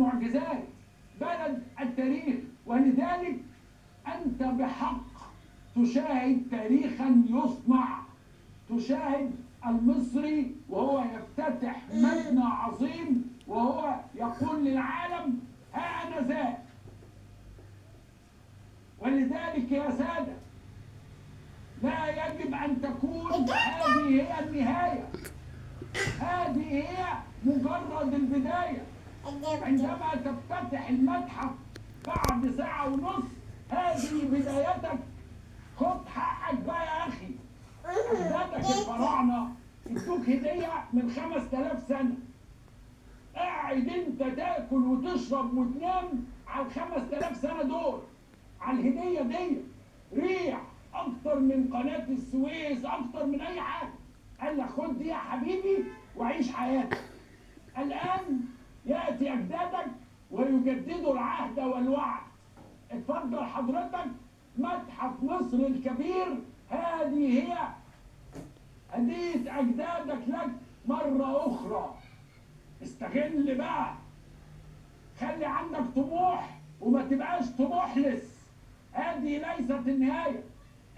المعجزات، بلد التاريخ. ولذلك أنت بحق تشاهد تاريخا يصنع، تشاهد المصري وهو يفتتح مبنى عظيم وهو يقول للعالم ها أنا ذا. ولذلك يا سادة لا يجب أن تكون هذه هي النهاية، هذه هي مجرد البداية. عندما تفتتح المتحف بعد ساعة ونص هذه بدايتك. خد حقك بقى يا أخي. أجدادك الفراعنة ادوك هدية من 5000 سنة، قاعد أنت تاكل وتشرب وتنام على 5000 سنة دول، على الهدية دي. ريح أكتر من قناة السويس، أكتر من أي حاجة. قال لك خد دي يا حبيبي وعيش حياتك. الآن يأتي أجدادك ويجددوا العهد والوعد. اتفضل حضرتك متحف مصر الكبير، هذه هي هدية أجدادك لك مرة أخرى. استغل بقى، خلي عندك طموح وما تبقاش طموحلس. هذه ليست النهاية.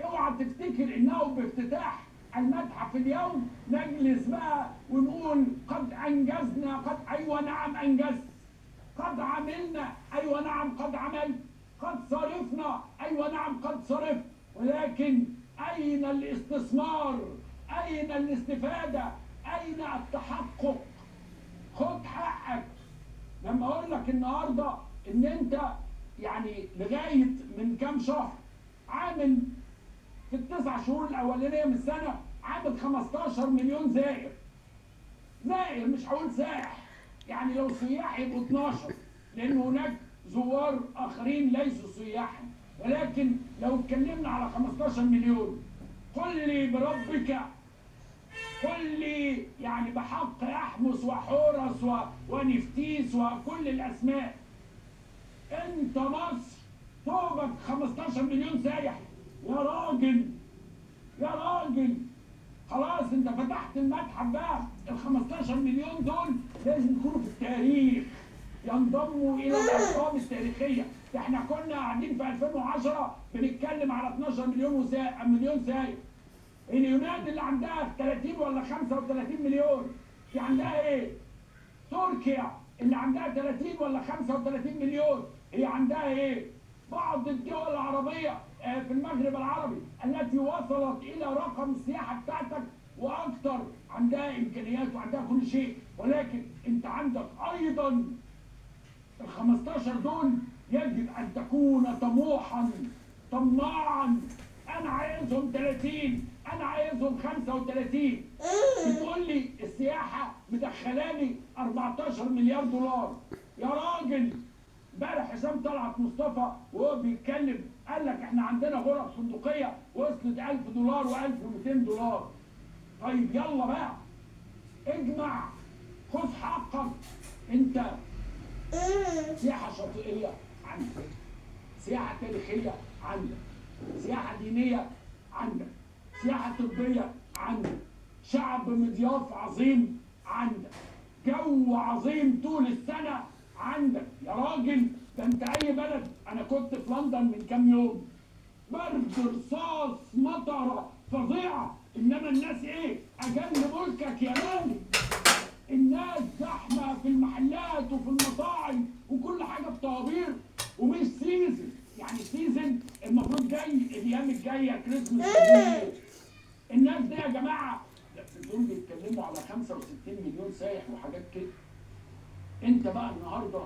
اوعى تفتكر انه بافتتاح المتحف اليوم نجلس بقى ونقول قد انجزنا، قد ايوه نعم انجزت، قد عملنا ايوه نعم قد عملت، قد صرفنا ايوه نعم قد صرفت. ولكن اين الاستثمار؟ اين الاستفادة؟ اين التحقق؟ خد حقك. لما اقول لك النهارده ان انت يعني لغاية من كام شهر عامل في التسع شهور الاولانية من السنة عامل 15 مليون زائر. زائر مش هقول سائح، يعني لو سياح يبقوا 12، لان هناك زوار اخرين ليسوا سياحا. ولكن لو اتكلمنا على 15 مليون، قل لي بربك، قل لي يعني بحق احمس وحورس ونفتيس وكل الاسماء، انت مصر فوقك 15 مليون سايح. يا راجل يا راجل، خلاص انت فتحت المتحف بقى. ال 15 مليون دول لازم يكونوا في التاريخ، ينضموا الى الارقام التاريخية. ده احنا كنا قاعدين في 2010 بنتكلم على 12 مليون مليون سايح. اليونان اللي عندها 30 ولا 35 مليون في عندها ايه؟ تركيا اللي عندها 30 ولا 35 مليون هي عندها ايه؟ بعض الدول العربية في المغرب العربي التي وصلت إلى رقم السياحة بتاعتك وأكثر عندها إمكانيات وعندها كل شيء. ولكن أنت عندك أيضا ال 15 دول يجب أن تكون طموحا طماعا. أنا عايزهم 30، أنا عايزهم 35. بتقول لي السياحة مدخلاني 14 مليار دولار. يا راجل، امبارح حسام طلعت مصطفى وهو بيتكلم قال لك احنا عندنا غرف فندقيه وصلت 1000 دولار و1200 دولار. طيب يلا بقى اجمع، خذ حقك. انت سياحة شاطئيه عندك، سياحة تاريخية عندك، سياحة دينية عندك، سياحة طبية عندك، شعب مضياف عظيم عندك، جو عظيم طول السنة عندك. يا راجل ده انت اي بلد. انا كنت في لندن من كام يوم، برد رصاص مطره فظيعة، انما الناس ايه؟ اجل ملكك يا مالك. الناس زحمة في المحلات وفي المطاعم وكل حاجة بطوابير، ومش season. يعني season المفروض جاي الايام الجاية كريسماس. الناس دي يا جماعة دول بيتكلموا على 65 مليون سايح وحاجات كده. انت بقى النهارده